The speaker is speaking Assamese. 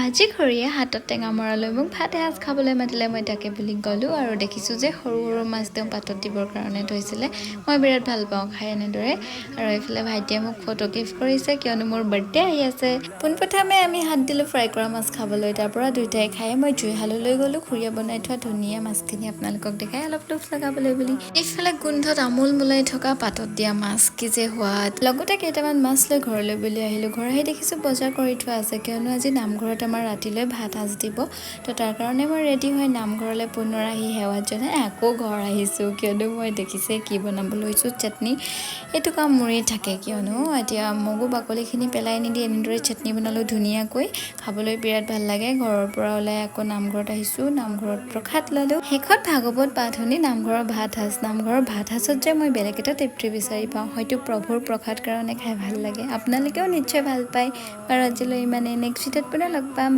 আজি খুৰীয়ে হাতত টেঙা মৰা লৈ মোক ভাত এসাঁজ খাবলৈ মাতিলে। মই তাকে বুলি গ'লোঁ আৰু দেখিছোঁ যে সৰু সৰু মাছ তেওঁ পাতত দিবৰ কাৰণে থৈছিলে। মই বিৰাট ভাল পাওঁ খাই এনেদৰে। আৰু এইফালে ভাইটিয়ে মোক ফটো গিফ্ট কৰিছে, কিয়নো মোৰ বাৰ্থডে আহি আছে। পোনপ্ৰথমে আমি হাত দিলোঁ ফ্ৰাই কৰা মাছ খাবলৈ। তাৰ পৰা দুয়োটাই খাই মই জুইশাললৈ গ'লোঁ, খুৰীয়ে বনাই থোৱা ধুনীয়া মাছখিনি আপোনালোকক দেখাই অলপ লোভ লগাবলৈ বুলি। এইফালে গোন্ধত আমোল মোলাই থকা পাতত দিয়া মাছ, কি যে সোৱাদ! লগতে কেইটামান মাছ লৈ ঘৰলৈ বুলি আহিলোঁ। ঘৰ আহি দেখিছোঁ বজাৰ কৰি থোৱা আছে, কিয়নো আজি নামঘৰত আমাৰ ৰাতিলৈ ভাত সাজ দিব। তো তাৰ কাৰণে মই ৰেডি হৈ নামঘৰলৈ পুনৰ আহি সেৱা জনাই আকৌ ঘৰ আহিছোঁ, কিয়নো মই দেখিছে কি বনাব লৈছোঁ, চাটনি। এইটো কাম মোৰেই থাকে, কিয়নো এতিয়া মগু বাকলিখিনি পেলাই নিদি এনেদৰে চাটনি বনালোঁ ধুনীয়াকৈ, খাবলৈ বিৰাট ভাল লাগে। ঘৰৰ পৰা ওলাই আকৌ নামঘৰত আহিছোঁ, নামঘৰত প্ৰসাদ ল'লোঁ। শেষত ভাগৱত পাঠ শুনি নামঘৰৰ ভাত সাজ। নামঘৰৰ ভাত সাজত যে মই বেলেগ এটা তৃপ্তি বিচাৰি পাওঁ, হয়তো প্ৰভুৰ প্ৰসাদ কাৰণে খাই ভাল লাগে। আপোনালোকেও নিশ্চয় ভাল পায়। বাৰু, আজিলৈ ইমানেই। নেক্সট ভিডিঅ'ত পুনৰ লগ পাম।